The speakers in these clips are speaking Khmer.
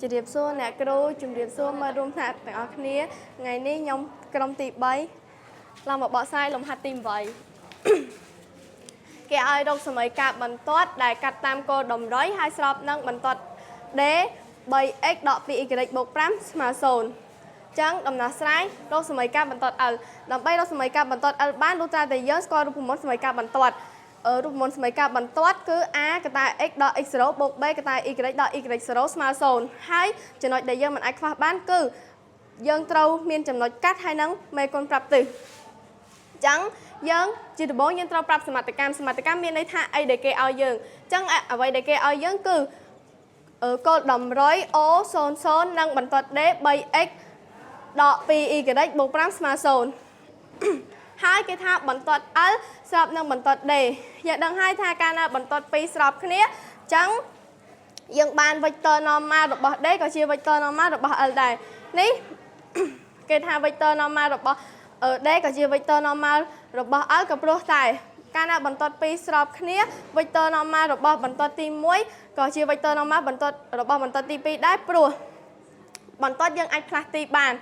ជម្រាបសួរអ្នកគ្រូជម្រាបសួរមករួមថ្នាក់ទាំងអស់គ្នាថ្ងៃនេះខ្ញុំក្រុមទី3ឡើងមកបកស្រាយលំហាត់ទី8គេឲ្យរកសមីការបន្ទាត់ដែលកាត់តាមគោលតម្រុយហើយស្របនឹងបន្ទាត់ D 3x ដក 2y បូក5ស្មើ0ចឹងដំណោះស្រាយរកសមីការបន្ទាត់ L ដើម្បីរកសមីការបន្ទាត់ L បានលុះត្រាតែយើងស្គាល់រូបមន្តសមីការបន្ទាត់អឺរូបមន្តសមីការបន្ទាត់គឺ a កតា x ដក x0 បូក b កតា y ដក y0 ស្មើ0ហើយចំណុចដែលយើងមិនអាចខ្វះបានគឺយើងត្រូវមានចំណុចកាត់ហើយនឹងមេគុណប្រាប់ទិសអញ្ចឹងយើងជាដំបូងយើងត្រូវប្រាប់សមត្ថកម្មសមត្ថកម្មមានន័យថាអីដែលគេឲ្យយើងអញ្ចឹងអ្វីដែលគេឲ្យយើងគឺគោលតម្រុយ O 00និងបន្ទាត់ D 3x ដក 2y បូក5ស្មើ0ហើយគេថាបន្ទាត់ L ស្របនឹងបន្ទាត់ D យើងដឹងហើយថាកាលណាបន្ទាត់2ស្របគ្នាអញ្ចឹងយើងបាន vector normal របស់ D ក៏ជា vector normal របស់ L ដែរនេះគេថា vector normal របស់ D ក៏ជា vector normal របស់ L ក៏ព្រោះតែកាលណាបន្ទាត់2ស្របគ្នា vector normal របស់បន្ទាត់ទី1ក៏ជា vector normal បន្ទាត់របស់បន្ទាត់ទី2ដែរព្រោះបន្ទាត់យើងអាចផ្លាស់ទីបាន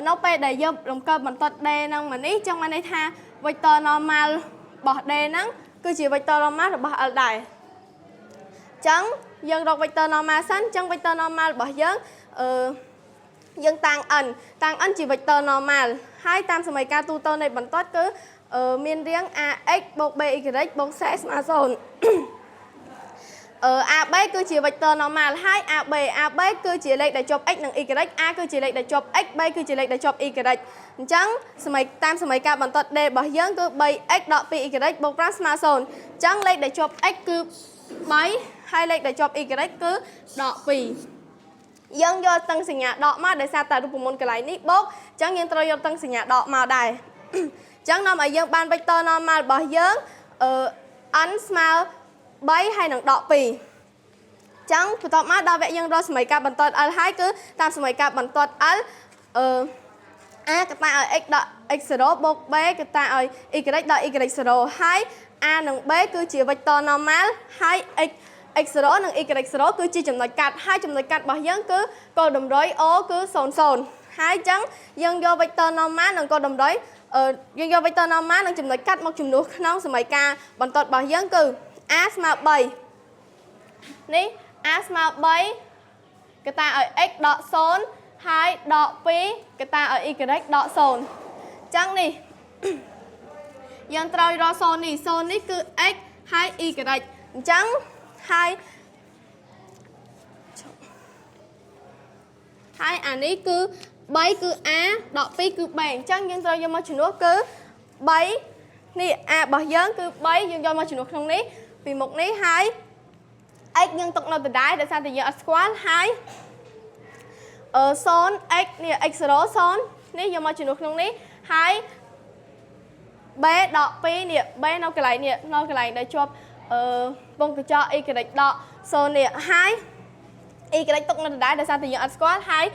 នៅពេលដែលយើងរំកិលបន្ទាត់ D ហ្នឹងមកនេះចឹងបានន័យថា vector normal របស់ D ហ្នឹងគឺជា vector normal របស់ L ដែរចឹងយើងរក vector normal សិនចឹង vector normal របស់យើងអឺយើងតាំង n តាំង n ជា vector normal ហើយតាមសមីការទូទៅនៃបន្ទាត់គឺមានរាង ax បូក by បូក c ស្មើ0អឺ AB គឺជា vector normal ហើយ AB AB គឺជាលេខដែលជាប់ x និង y A គឺជាលេខដែលជាប់ x B គឺជាលេខដែលជាប់ y អញ្ចឹងសមីតាមសមីការបន្ទាត់ D របស់យើងគឺ 3x ដក 2y បូក5ស្មើ0អញ្ចឹងលេខដែលជាប់ x គឺ3ហើយលេខដែលជាប់ y គឺដក2យើងយកតឹងសញ្ញាដកមកដោយសារតែរូបមន្តកន្លែងនេះបូកអញ្ចឹងយើងត្រូវយកតឹងសញ្ញាដកមកដែរអញ្ចឹងនាំឲ្យយើងបាន vector normal របស់យើងអឺ n ស្មើ3ហើយនឹងដក2ចឹងបន្ទាប់មកដល់វគ្គយើងរកសមីការបន្ទាត់ L ហើយគឺតាមសមីការបន្ទាត់ L អឺ A កតាឲ្យ x ដក x0 បូក b កតាឲ្យ y ដក y0 ហើយ a និង b គឺជា vector normal ហើយ x x0 និង y0 គឺជាចំណុចកាត់ហើយចំណុចកាត់របស់យើងគឺគោលតម្រុយ O គឺ00ហើយអញ្ចឹងយើងយក vector normal និងគោលតម្រុយអឺយើងយក vector normal និងចំណុចកាត់មកជំនួសក្នុងសមីការបន្ទាត់របស់យើងគឺ a ស្មើ3នេះ a ស្មើ3កតាឲ្យ x ដក0ហើយដក2កតាឲ្យ y ដក0អញ្ចឹងនេះយើងត្រូវរក0នេះ0នេះគឺ x ហើយ y អញ្ចឹងហើយហើយអានេះគឺ3គឺ a ដក2គឺ b អញ្ចឹងយើងត្រូវយកមកជំនួសគឺ3នេះ a របស់យើងគឺ3យើងយកមកជំនួសក្នុងនេះពីមុខនេះហើយ x យើងទុកនៅដដែលដោយសារតែយើងអត់ស្គាល់ហើយអឺ0 x នេះ x 0 0នេះយកមកជំនួសក្នុងនេះហើយ b ដក2នេះ b នៅកន្លែងនេះនៅកន្លែងដែលជាប់អឺវងកញ្ចក់ y ដក0នេះហើយ y ទុកនៅដដែលដោយសារតែយើងអត់ស្គាល់ហើយ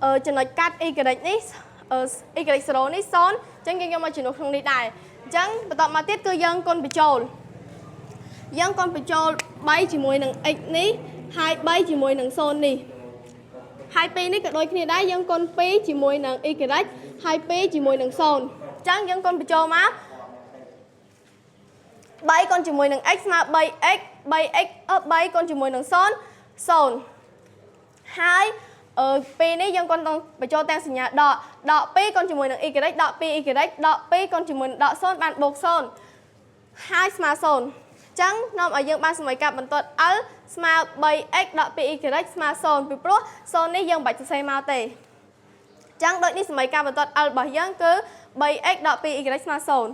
អឺចំណុចកាត់ y នេះអឺ y 0នេះ0អញ្ចឹងយើងយកមកជំនួសក្នុងនេះដែរអញ្ចឹងបន្តមកទៀតគឺយើងគុណបញ្ចូលយើងគុណបញ្ចូល3ជាមួយនឹង x នេះហើយ3ជាមួយនឹង0នេះហើយ2នេះក៏ដូចគ្នាដែរយើងគុណ2ជាមួយនឹង y ហើយ2ជាមួយនឹង0អញ្ចឹងយើងគុណបញ្ចូលមក3គុណជាមួយនឹង x ស្មើ 3x 3x អឺ3គុណជាមួយនឹង0 0ហើយអឺពីរនេះយើងគុណបញ្ចូលទាំងសញ្ញាដកដក2គុណជាមួយនឹង y ដក 2y ដក2គុណជាមួយនឹងដក0បានបូក0ហើយស្មើ0អញ្ចឹងនាំឲ្យយើងបានសមីការបន្ទាត់ L ស្មើ 3x ដក 2y ស្មើ0ពីព្រោះ0នេះយើងមិនបាច់សរសេរមកទេអញ្ចឹងដូចនេះសមីការបន្ទាត់ L របស់យើងគឺ 3x ដក 2y ស្មើ0។